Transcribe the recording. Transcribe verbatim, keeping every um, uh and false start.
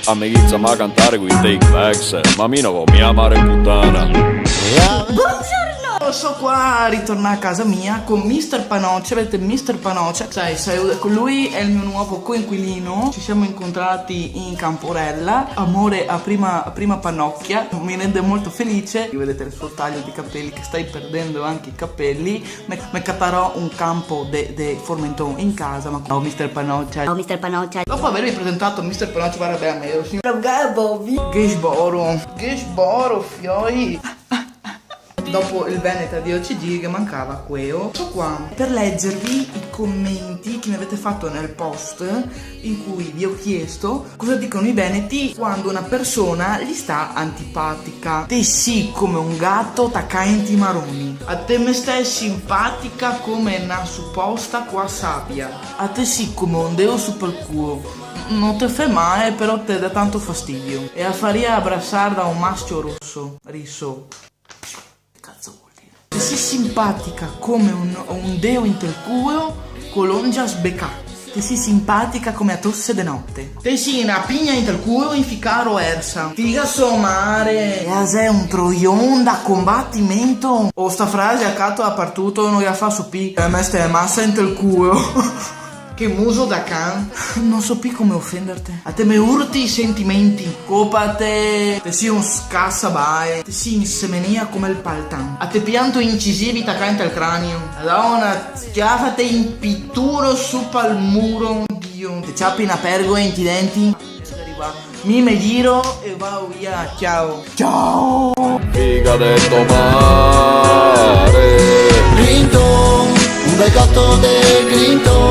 A me ghiza ma cantare coi Take Backs, ma mi no vo mia mare putana. Buongiorno! So qua, ritornà a casa mia con mister Panocia. Vedete, mister Panocia, sai, sai, ecco, lui è il mio nuovo coinquilino. Ci siamo incontrati in Camporella. Amore a prima, a prima panocia. Mi rende molto felice. Vedete il suo taglio di capelli, che stai perdendo anche i capelli. Me, me catarò un campo de, de formenton in casa, ma... Oh, mister Panocia. Oh, mister Panocia. Dopo avervi presentato mister Panocia, varda ben a me, signor Gabovi. Che sboro. Che sboro, fioi. Dopo il Veneta di O C G che mancava queo. So qua per leggervi i commenti che mi avete fatto nel post in cui vi ho chiesto cosa dicono i veneti quando una persona gli sta antipatica. Te si come un gato tacà enti maroni. A te me stai simpatica come na suposta qua sabia. A te si come un deo su pel culo. No te fè male, però te dà tanto fastidio. E a faria abrasar da un mascio rosso. Riso. Che cazzo vuol dire? Te si simpatica come un, un deo intel culo, co l'ongia sbecà. Te si simpatica come a tose de note. Te si na pigna intel culo inficà a roersa. Figa so mare. E a xe un troion da combatimento. O sta frase a cato dapartuto, no ghe la faso pi. E me ste masa intel culo. Che muso da can. No so pi come ofenderte. A te me urti i sentimenti. Copa te. Te si un scasabae. Te si insemenìa come el paltan. A te pianto incisivi tacà intel cranio. Madona, schiafate in pituro su pal muro. Dio. Te ciapi na pergola inti denti. Mi me giro e vao via. Ciao. Ciao. Figa de to mare. Clinton, un bel gato de Clinton.